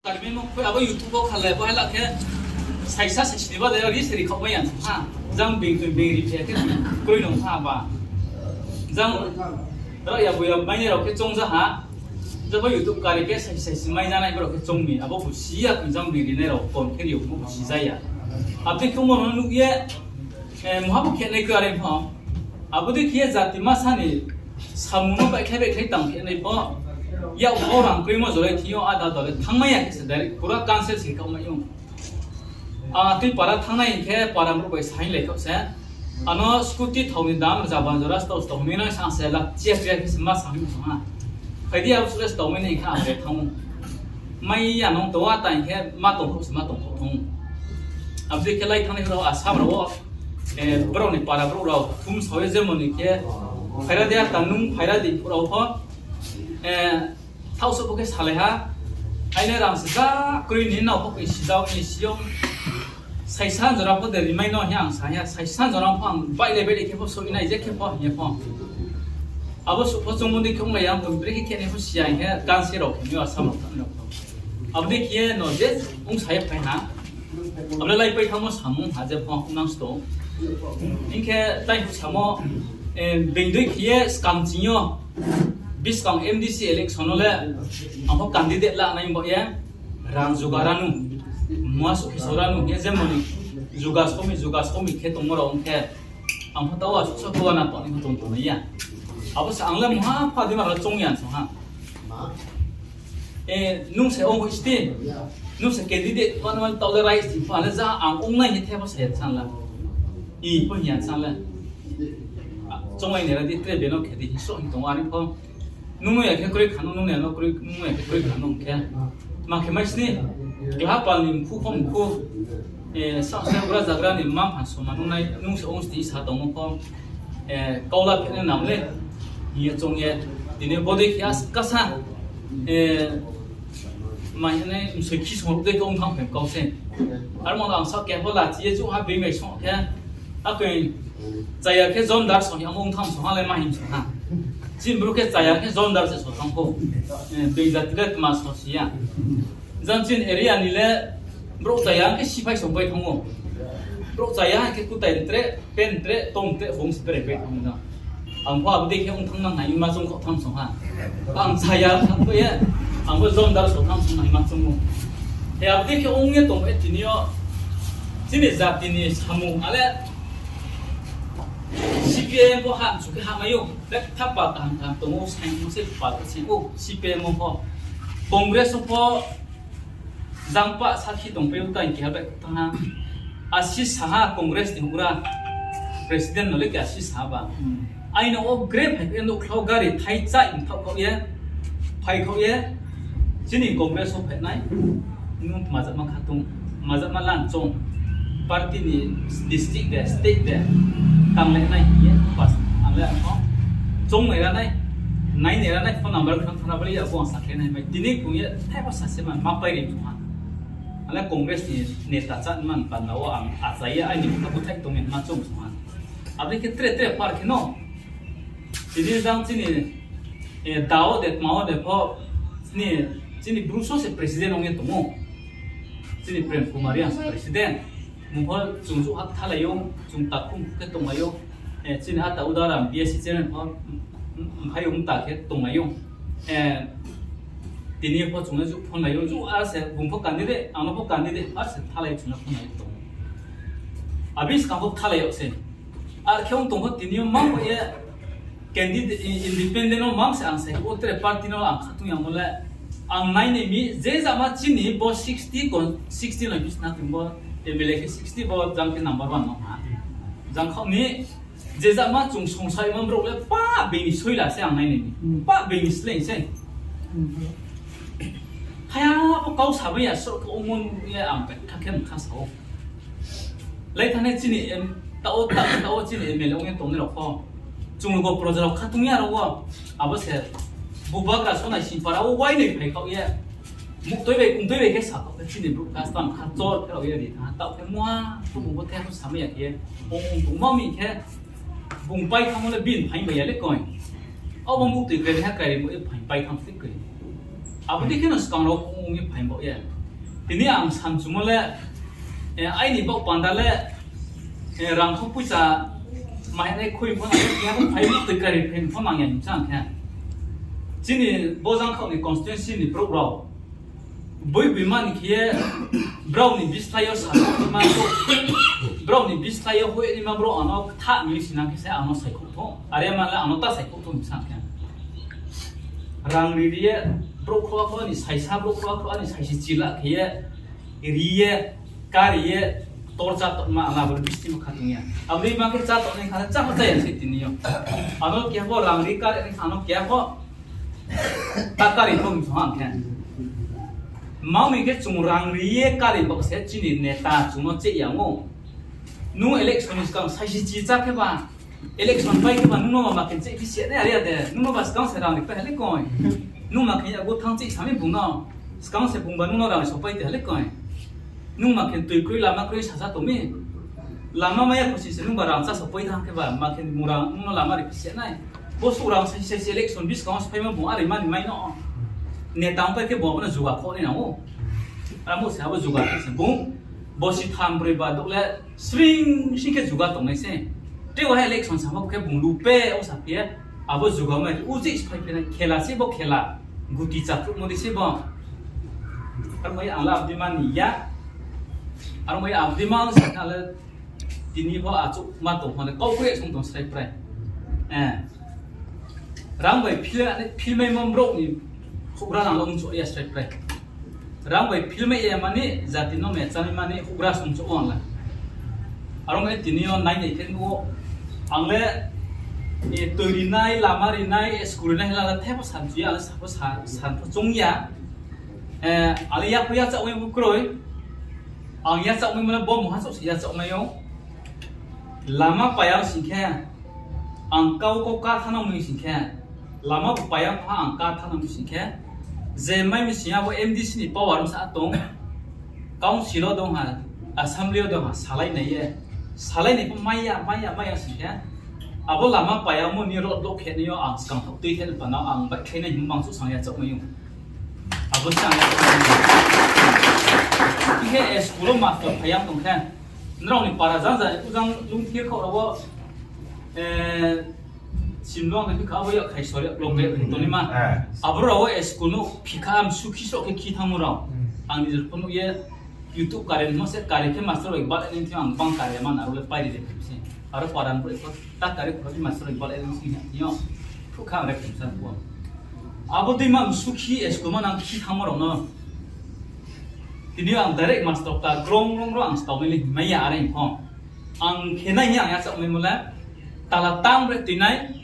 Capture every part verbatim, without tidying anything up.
Karmimo khui abo YouTube wo khalai bo hai la khe saisa saisni ba de ri se ri khaoh mai ya ha. Jang being tui being ri phe khe kroi nung ha ba. Jang rao ya bo ya mai nai rao khe choung ja ha. Jabo YouTube kari khe saisa saisni mai ja nai bo rao khe choung mi. Abo bo si ya tui jang being ri nai rao kon khe ri yo bo si ja ya. Abo dei khe mo no nuh ye, eh, muha bo khe nai khe are pho. Abo dei khe ye jati masa ni samung no baihkhlai baihkhlai tang khe nai pho. Yak bo rang kroimo jolai thing yo ada dole thanngmai ya khe se direct pura cancel se khaoh mai ou. Ang atui para thanngnai hing khe para brouh bai saing lai khaoh se. Ano scooty thao ni dam rza ban jora stao stao hing nai sa se lak chia kria khe se ma sa hing tong ha. Phai di abo suh le stao mai nai hing khe ang le thanng ou. Mai ya nung tong a ta hing khe ma tong khaoh se ma tong khaoh tong ou. Abo dei khe lai thanngnai rao Assam rao wo, eh, brao ni para brouh rao thum sao ye jemon ni khe phaira de a ta nung phaira di rao pho, eh, thaoh souh pho khe salai ha. Aini rang se ja kroi ni nao pho khe sijao ni siyong. Saisa jora pho de rimai no hing ang sa ya, saisa jora pho ang bailai bailai khe pho souh nai je khe pho hing ye pho. Abo souh pho choungmo dei khe onglai ya, ang tong brekhe khe nai pho si ya hing khe kansi rao khe mi Assam rao thanng rao pho. Abo dei khe ye no je ong sa ye phai ha. Abo le laipai thanngmo samung ha je pho nang sto. Hing khe tai phu samo, eh, being dei khe ye skang ching yo. Buskang M D C election no le ang pho candidate la nai bo ye. Rang juga ranu, muasuh khe sao ranu hing ye jemon ni juga somi juga somi khe tongmo rao ong khe, ang pho tao asuh so khe uana tong ni pho tong tongnai ya. Abo se ang le muha pha dima rao choung ya song ha. Eh, nung se ong hoih sti, nung se candidate mano mano tao le rai sti pha le ja ang ong nai hing the pho se san la. I pho hing ya san la. Choungnai nai ra di tre beno khe di hing so hing tong ari pho. Nung no ya khe kroi kha nung, nung no ya no kroi, nung no ya khe kroi kha nung khe. Ma khe mai sni, keha pal ni mkhu pho mkhu, eh, sa, sa gra zagra ni mma mpha soma nung nai, nung se ong sti sa tongmo pho, eh, kaula pheh nai nam le, hing ye choung ye, tini bodei khe as kasa, eh, mai nai msoi khi song dei khe ong thanng phaim kau se. Aro mo ang sa khe pho lachi ye chu ha being bai song khe, akoi chaya khe jomdar song hi ang ong tham song ha le ma hing song ha. Chini brouh khe chaya khe jomdar se so thanng pho. Eh, being jati le tma so si ya. Jang chini area ni le brouh chaya khe siphai song pai thanng ou. Brouh chaya khe kutai tre, pen tre, tong tre, bung se berai pai thanng ou na. Ang pho abo dei khe ong thanng nang nai ma choung khaoh tham song ha. Ang chaya thanng pho ye, ang pho jomdar so tham song nai ma choung ou. He abo dei khe ong ye tong ye tini yo, chini jati ni samung ale, C P I M pho ham su khe hamai ou, betha pal kaham kaham tong ou, saing ou se pal khe saing ou, C P I M pho, Congress pho, jang pah sakhi tongpai ou tai keha bai thanng ha. Asi saha Congress ni houhgra president no le ke asi saha ba. Aino wo gre phai khe nouhkhla wo gari thai chai mthaoh khaoh ye, phai khaoh ye, chini Congress wo phai nai, nung tma jama khatung, tma jama lan choung, party ni district de, state de, tang le nai hing ye, pas ang le ang pho, choung nai ra nai, nai nai ra nai, phone number khang thana bari ya, bo ang sakhlai nai mai, tini kung ye, thai pho sase man, ma pai ri tong ha. Ang le Congress ni neta chá man panda wo ang achai ye, aini bkha búthaih tong ye ma choung song ha. Abo dei khe tre tre par khe no. Tini jang chini, eh, da wo de, tma wo de pho, chini, chini Bru so se president ong ye tong ou. Chini Prem Kumar Reang se president. Bung pho chung jouh ha kthalai ou, chung takhum khe tonglai ou. Eh, chini ata Udaram B S C chairman pho, mphai ong ta khe tonglai ou. Eh, tini pho chung le jouh phone lai ou, jouh ar se, bung pho candidate, ang no pho candidate, ar se kthalai chung le phone lai tong. Abi skang pho kthalai yag se. Ar khe ong tong pho tini yo ma bo ye candidate, independent no mang se ang sai, o tre party no ang khatung yamo le. Ang nai nai mi, je jama chini bo sixty kon, sixty no bisna tong bo, M L A khe sixty bo jang khe number one no ha. Jang khaoh ni, je jama chung songsaimo brouh le pa being ni soila se ang nai nai mi. Pa being ni sleing se. Haya bo kau sabai ya sroh khe ongmo ye ang betha khe mkha sa ou. Lai thanngnai chini em, tao, ta-, tao chini M L A ong ye tongnai rao pho. Chung bo proja rao khatung ya rao wo. Abo se bubagra sonai singpara wo wainoi phai khaoh ye. Muhtui bai kungtui bai khe sa khaoh khe chini brouh kha stang kha chor khe rao ye ri thanng ha. Taoh khe muha, bung bo the pho samai ya khe. Ong ong tongma mi khe. Bung pai thanngmo le bini phaing bai ya le koi. Abo muhtui krai ha krai bo e phaing pai thanng se koi. Abo dei khe no skang rao ong Ong ye phai baoh ye. Tini ang samchumo le, aini baoh panda le, rang kho poicha mahinai khui pho nang, keha pho phai ni toi kari phai pho nang ya hing sa khe. Chini bo jangkhaoh ni constituency ni brouh rao. Boi boi mani khe ye, brao ni bislái yo sakhouh ma, brao ni bislái yo hoih naima brouh ang no kthah mi sinang khe se ang no saikhouh thou. Are ma le ang no ta saikhouh thou hing sa khe. Rang ri ri ye, brouh khrouh khrouh ni saisa, brouh khrouh khrouh ni saisi chila khe ye, ri ye, kari ye, tor chá tongma ang abo ni bisti ma kha tong ya. Abo ni ma khe chá tongnai kha, chá pho chá ya se tini yo. Ang no keha pho rang ri kari ni ang no keha pho ta kari thou hing sa ang khe. Mami khe chung rang ri ye kari baoh se chini neta chung no cheh ya ou. Nung election ni skang saisi chi chá khe ba, election pai khe ba nung no ma khe cheh phi se nai are ya de, nung no ba skang se rang ri pai ha le koi. Nung ma khe ya go thanng cheh sa mi bung no. Skang se bung ba nung no rang so pai te ha le koi. Nung ma khe tui kroi lama kroi sasa tong mi. Lama maya khusi se nung ba rang chá so pai thanng khe ba, ma khe bung rang nung no lama ri phi se nai. Bo suh rang saisi saisi election buskang wo se phaima bung are mani mai no. Neta ong pai khe bung abo no juga kho nai nang ou. Abo se abo juga khe se bung. Bosi tham broi ba douh le sring sing khe juga tongnai se. Tei waha election sa pho khe bung lupe wo sa phi ye. Abo juga mai uchih se phai phi nai khela se bo khela. Guti chakhruhmo di se bo. Aro mai ang le abdi mani ya. Aro mai abdi ma sa kha le tini pho achouh ma tong pho le kau kre song tong srai prai. Rang bai phil, philmaimo brouh ni houhgra nang lo ongchouh ya srai prai. Rang bai philmai ya mani, jati no mechanai mani houhgra songchouh ang le. Aro mai tini yo nai nai khe nuh ou, ang le, tui rinai, lama rinai, school rinai hla le thepho samchu ya, ang le sapho sa-, san pho choung ya. Ang le yapho yachaoh mai bo kroi. Ang yachaoh mai mane bo mungha chouh se yachaoh mai ou. Lama payang sing khe, ang kau kau ka thanang mi sing khe, lama bo payang pha ang ka thanang mi sing khe, je mai mi sing abo M D C ni power bsa tong, council wo dong ha, assembly wo dong ha, salai nai ye, salai nai pho mai ya, mai ya, mai ya sing khe, abo lama payangmo ni road block khe nai yo ang skang thaoh tui khe pano ang bai khe nai hing bang chouh sang yachaoh mai ou. Abo se ang yachaoh mai ou. Khe school wo master phaiyang tong khe, nrao ni para jang jang, ujang lungthir khaoh rao wo, simlong de phikha abo yak khai sor yak lom de tongnaima. Abo rao wo school no phikha am sukhi sroh khe khi thanngmo rao. Ang nijer pho nuh ye YouTube kare mo se kare khe master bai bal nai thing ang bang kare ma naro le pairi de phim se. Aro para ni pho ta kare khoro master bai bal nai thing yo. Phukha ang re phim sa pho. Abo dei ma sukhi school ma nang khi thanngmo rao no. Tini ang direct master ta grong grong ro ang staomai le himai ya are pho. Ang khe nai hing ang yachaoh maimo le, tala tang bre tuinai,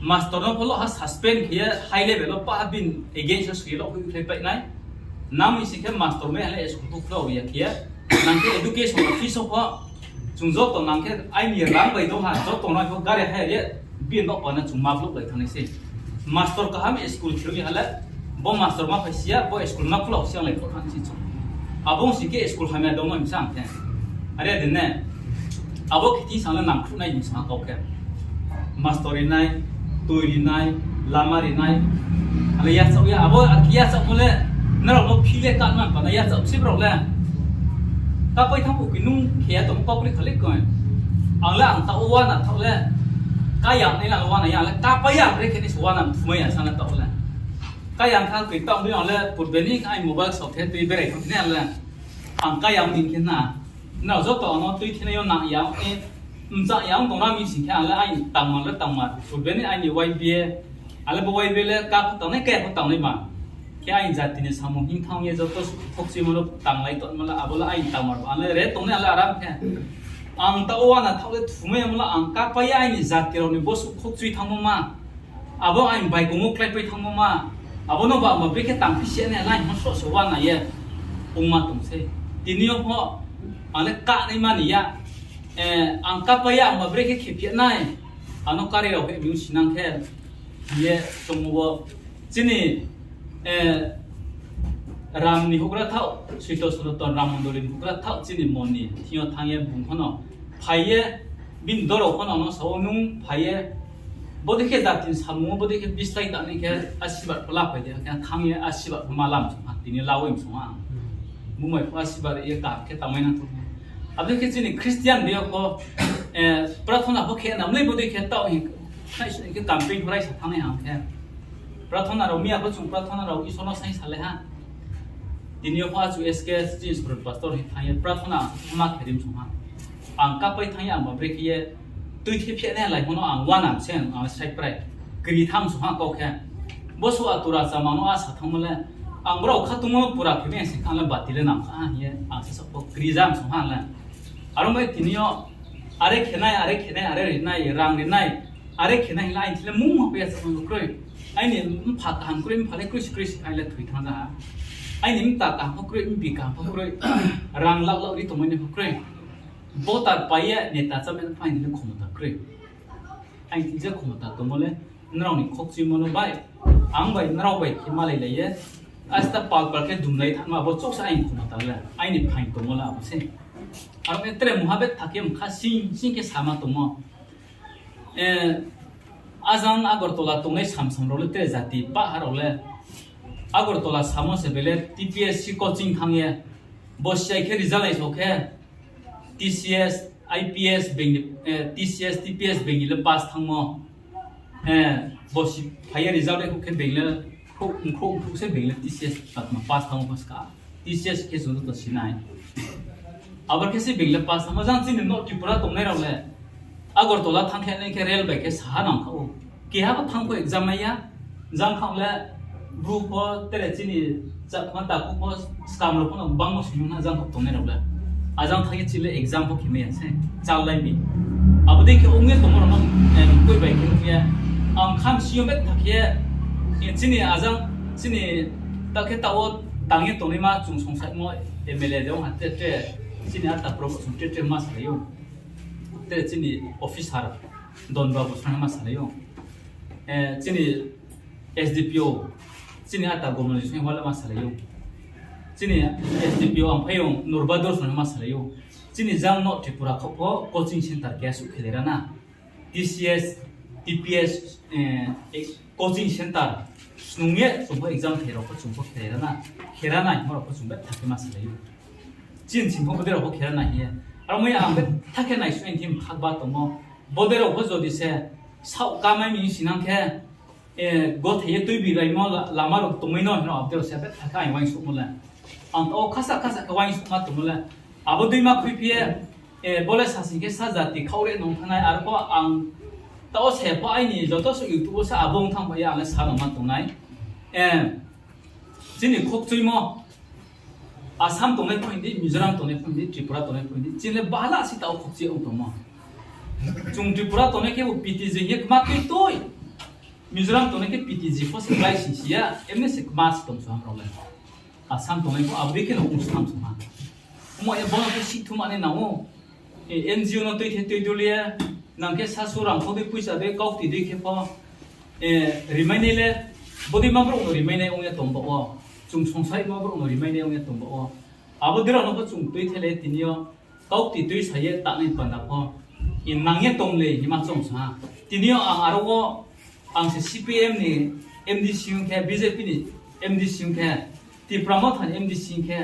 master no pho lo ha suspend khe ye high level wo pa bini against wo sui lo khe khlai pai nai. Nang mi sing khe master mai ha le school pho khlai ya khe ye. Nang khe education office wo pho, chung joto nang khe aini rang bai dong ha, joto no pho gari hire ye, bini no pa no chung ma block lai thanng nai se. Master kaham school khiroi ha le, bo master ma phai si ya, bo school ma khulao si ya lai pho thanng si chung. Abo ong sing khe school hamya dong no hing sa ang khe. Are de ne. Abo khe thing sa le nangkhruh nai hing sa kau khe. Master ri nai, tui ri nai, lama ri nai. Ale yachaoh ya, abo ar khe yachaoh mo le, nrao no phil ye ka man pa na yachaoh si brao le. Kapai thanng pho khe nung khe ya tong kau kri khali koi. Ang le ang taoh wo wana thaoh le. Kayang nai la wana ya le, kapai ya bre khe ni se wana thumai ya sa le taoh le. Kayang thanng kri taoh ni ang le purbe ni ai mobile sok khe tui berai thanng ni ang le. Ang kayang ni khe na. Nrao joto ang no tui thinai yo nang ya, mchang ya ong tong na mi sing khe ang le aini tangmar le tangmar. Purbe ni aini Y B A, ang le bo Y B A le ka pho tangnai, kaya pho tangnai ma. Khe aini jati ni samung hing thanng ye joto suh khokchuimo no tanglai tongma le abo le aini tangmar ba. Ang le re tongnai ang le aram khe. Ang taoh wo wana thaoh le thumai ya mo le ang kapai ya aini jati rao ni bo suh khokchui thanngmo ma. Abo aini baikong wo kláipai thanngmo ma. Abo no ba ang ba brekhe tangphi se nai, lai hing sroh se wana ye ongma tong se. Tini yo pho ang le kanai mani ya. Ang kapai ya ang ba brekhe khephi nai. Ang no kari rao khe bini sinang khe. Hing ye tongmo wo chini Ram ni houhgra thaoh, Soito Sonaton Ram Mondoli ni houhgra thaoh, chini mon ni thing yo thanng ye bung pho no phai ye, bini dorao pho no ang no sa ou, nung phai ye, Bodei khe jati ni samung wo bodei khe bislái tang ni khe asirbad pho laphai di, khe thanng ye asirbad pho ma lam song ha, tini la oi song ha. Bumai pho asirbad ye kaham khe tangmai nang thou. Abo dei khe chini Christian dei yo pho, prathona pho khe namlei bodei khe taoh hing, khe campaign pho raisa thanngnai hang khe. Prathona rao miya pho chung prathona rao Isor no saing salai ha. Tini yo pho achu S K chini sorol pastor hing thanng ye prathona ang ma khe rim song ha. Ang kapai thanng ye ang ba bre khe ye tuithe phehnai laimo no ang uanam se ang le srai prai. Kri tham song ha kau khe. Bo su atura chamang no asa thanngmo le, ang brao khatungmo no pura khe mi sing khe ang le bati le nam kha ha hing ye ang se saoh pho kri jam song ha le. Aro bai tini yo are khenai, are khenai, are rinai, rang rinai, are khenai hing le aini thing le mungha pai ya sa pho kroi. Aini mpha kaham kroi, mpha le kroi se kroi se khe aini le thoi thanng ja ha. Aini mta kaham pho kroi, mbi kaham pho kroi, rang lak lak ri tongmai ni pho kroi. Voter pai ye neta chámai pho aini le khomota kroi. Aini je khomota tongmo le, nrao ni khokchuimo no bai, ang bai nrao bai khe malailai ye, asta pal pal khe dumlai thanngma abo chouh se aini khomota le, aini phaing tongmo le abo se. Aro khe tre mungha betha khe mkha sing sing khe sama tongmo. Ajang Agartala tongnai samsam rao le tre jati pah ha rao le. Agartala samo se bele T P S C coaching thanng ye. Bo C I khe result nai so khe T C S, I P S, T C S, T P S being ni le pass thanngmo. Bo si phai ye result nai khe being le, khrouh, khrouh, khrouh se being le T C S patma pass thanngmo pho ska. T C S khe chung joto si nai. Abo khe se being le pass thanngmo, jang chini North Tripura tongnai rao le Agartala thanng khe nai khe rail bai khe saha nang kha ou. Keha pho thanng pho exam mai ya. Jang kha le Bru pho tere chini chakma takhu pho skam rao pho no bangmo sing na jang kha tongnai rao le. Ajang thanng ye chini le exam pho khe mai ya se, challai mi. Abo dei khe ong ye tongmo rao no, koi bai khe ong ye. Ang kham si yo betha khe, chini ajang, chini ta khe taoh wo tang ye tongnaima chung songsaimo M L A de ong ha tre tre, chini ata promotion tre tre ma salai ou. Tre chini officer Don Babu song ma salai ou. Chini S D P O, chini ata Gomoli song hing le ma salai ou. Chini S D P O ang phai ou Nurbadur song ma salai ou. Chini jang no Tripura khaoh pho coaching center keha suh khelai ra na. T C S, T P S, coaching center snung ye chung pho exam khe rao pho chung pho khelai ra na. Khe ra na hingmo rao pho chung betha khe ma salai ou. Chini sing pho bodei rao pho khe ra na hing ye. Aro mo ye ang betha khe naisuh nai thim khakba tongmo. Bodei rao pho jodi se saoh kamai mi sinang khe, gothe ye tuibi raimo lama rao tongmai no hing rao abdei rao se betha khe ang uaingsouhmo le. Ang taoh wo khasa khasa khe uaingsouhma tongmo le. Abo deima khuiphi ye, bo le sasing khe sa jati khaoh re nung thanngnai, arpho ang taoh wo se pho aini joto suh YouTube wo se abo ong thanng bai ye ang le sa no ma tongnai. Chini khokchuimo, Assam tongnai pho hing di, Mizoram tongnai pho hing di, Tripura tongnai pho hing di, chini le bala si taoh wo khokchi ong tongmo. Chung Tripura tongnai khebu P T G hing ye kma tui tui. Mizoram tongnai khe P T G pho se klái sing si ya, emne se kma se tong so ham rao le. Assam tongnai pho abo dei khe no ong tham song ha. Omo ye bo no khe sihthuma nai nang ou. N G O no tuithe tui dul ye, nang khe sasu rang kho dei poisa dei kaukti dei khe pho, rimainai le, bodeima brouh no rimainai ong ye tong baoh wo. Chung songsaima brouh no rimainai ong ye tong baoh wo. Abo dei rao no pho chung tuithe le tini yo kaukti tuisa ye tangnai panda pho nang ye tong le hima choung sa ha. Tini yo ang aro wo ang se C P M ni M D C ong khe, B J P ni M D C ong khe, Tipra Motha ni M D C ong khe,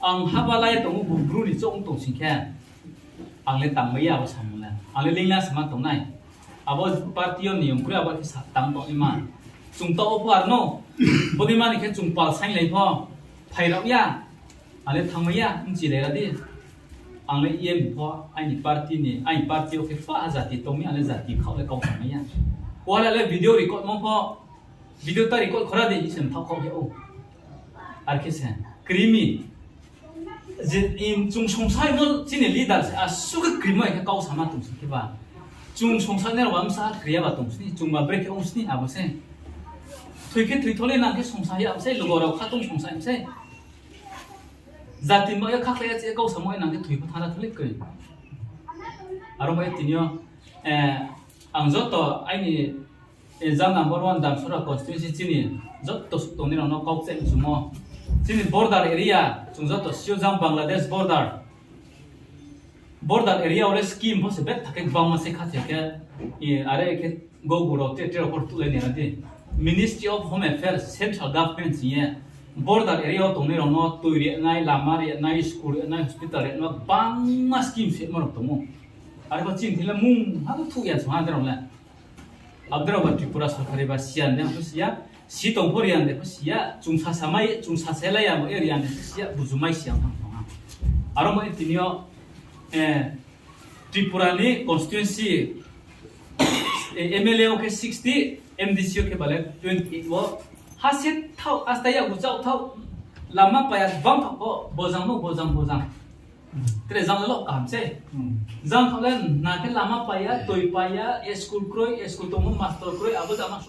ang haba la ye tong ou, bung Bru ni chouh ong tong sing khe, ang le tangmai ya abo samung le. Ang le lingla sama tongnai. Abo party yo niyom kroi abo khe sa tang tongnaima. Chung taoh wo pho ar no, bodeima ni khe chung pal sainglai pho, phai rao ya. Ang le thanngmai ya, bchilai ra di. Ang le E M pho, aini party ni, aini party yo khe pah jati tong mi, ang le jati khaoh le kau tangmai ya. Kuala le video record mo pho, video ta record khora di, ise mthaoh khaoh ya ou. Ar khe se, krimi. Chung songsaimo chini leader se, asuh khe krimo khe kau sama tong sing khe ba. Chung songsainai rao ba bsa kri ya ba tong sini, chung ba brekhe ong sini abo se. Thoi khe thoi tho le nang khe songsai ya se, lugo rao khatong songsai se. Jati ma ya khakhlai ya che kau samo nang khe thoi pho thanng ra tho le kroi. Aro bai tini yo, ang joto aini jang number one Damsora constituency chini joto suh tongnai rao no kau kchai mchumo. Chini border area, chung joto si ou jang Bangladesh border. Border area wo le scheme pho se betha khe gbangma se khathoi khe, are khe Gogu rao tre tre rao pho rtuhlai ni ra di. Ministry of Home Affairs, central government sing ye border area wo tongnai rao no toi ri nai, lama ri nai, school ri nai, hospital ri nai, bangma scheme se ma rao tong ou. Are pho chini thing le mungha pho thuh ya chung ha de rao le. Abo de rao ba Tripura sorkari ba si ya de pho si ya, si tong pho ri ya de pho si ya, chung sasa mai, chung sasa lai ya mo area de pho si ya, buju mai si ya thanng tong ha. Aro mo tini yo, Tripura ni constituency, M L A wo khe sixty, M D C wo khe bale twenty eight wo. Ha se thaoh, asta yakgu chaoh thaoh, lama pai ya bang thaoh pho, bojang no bojang bojang. Tre jang le lo kaham se. Jang thaoh le na khe lama pai ya, toi pai ya, school kroi, school tongmo master kroi, abo jama